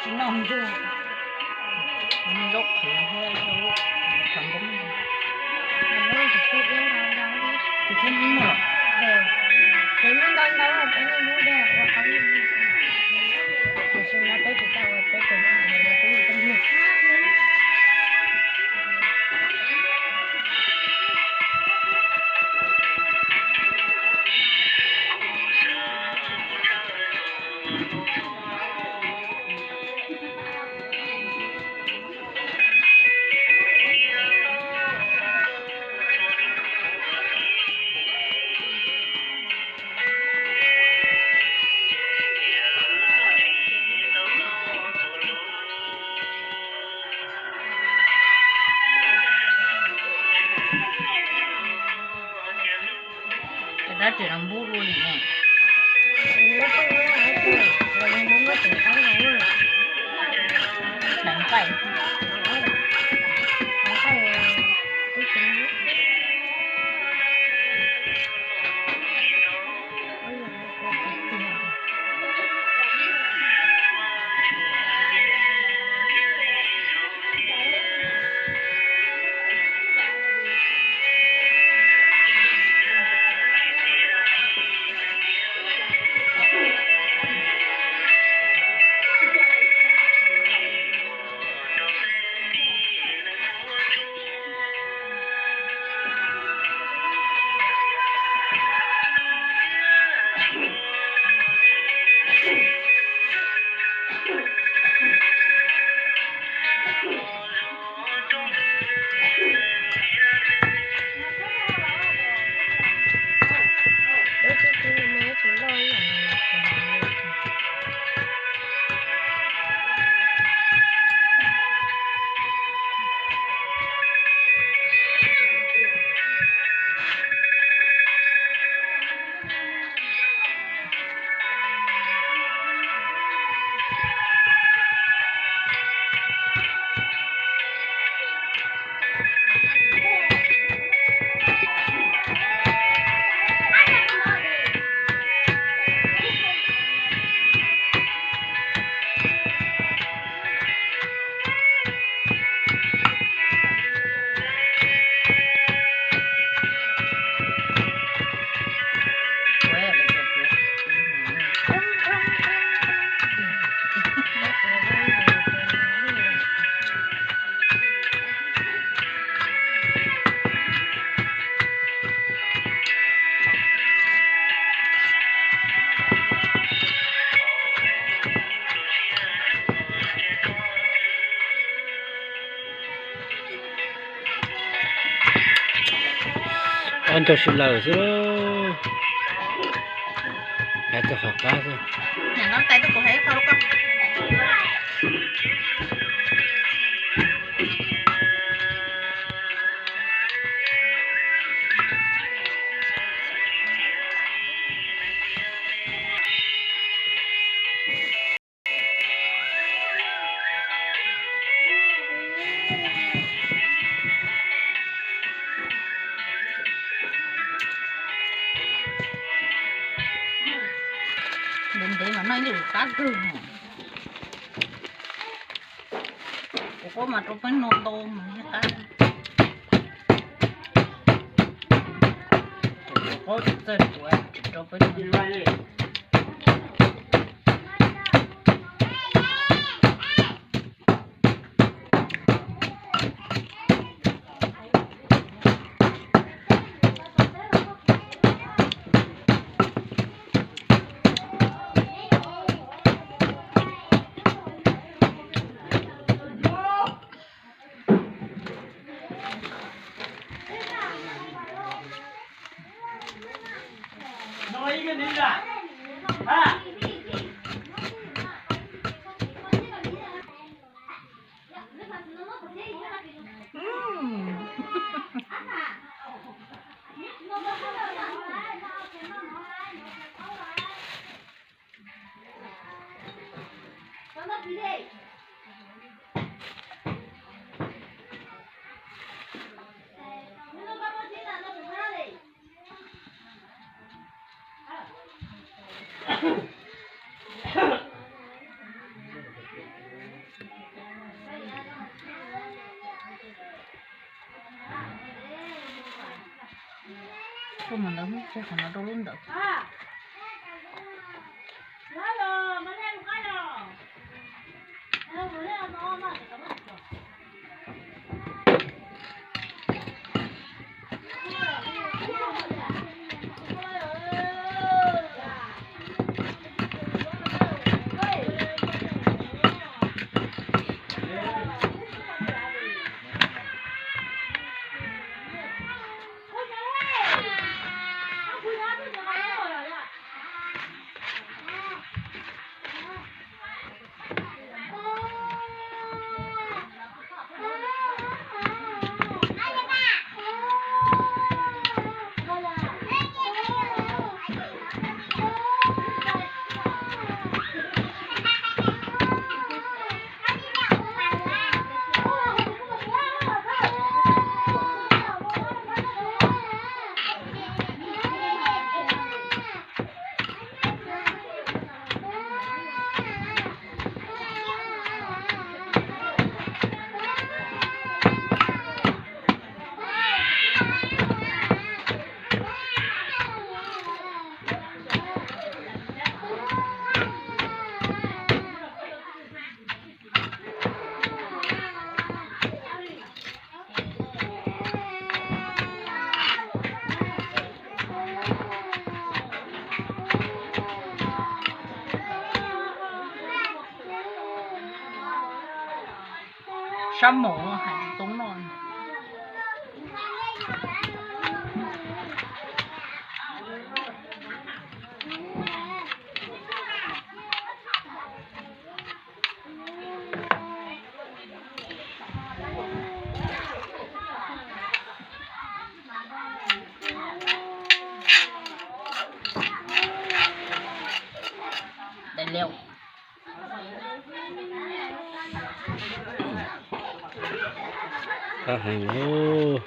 Noj ntuj, noj zaub qhwv thiab zaub qhwv npoob. Tus thiab noj lawm. Ces muab ntau ntau peb niaj hnub de ua qhov, tiam sis mas peb tsis tau ua, peb tsis tau ua. Cov dab tsi los npub dua li ne. Hlais nqaij. Ob ncaug sib laws xwb, hais txog qhov qab xwb. Ntev ntev mas noj ib lwm qab kawg. Kuv quab mas rau peb noj ntau mas thiaj qab. Kuv quab txawj kuv tsis rau peb noj. Mus ntawd, tseg qhov no rau lub ntawd. Sab mom hais tsis tau no. Daim liam. Qab heev lauj.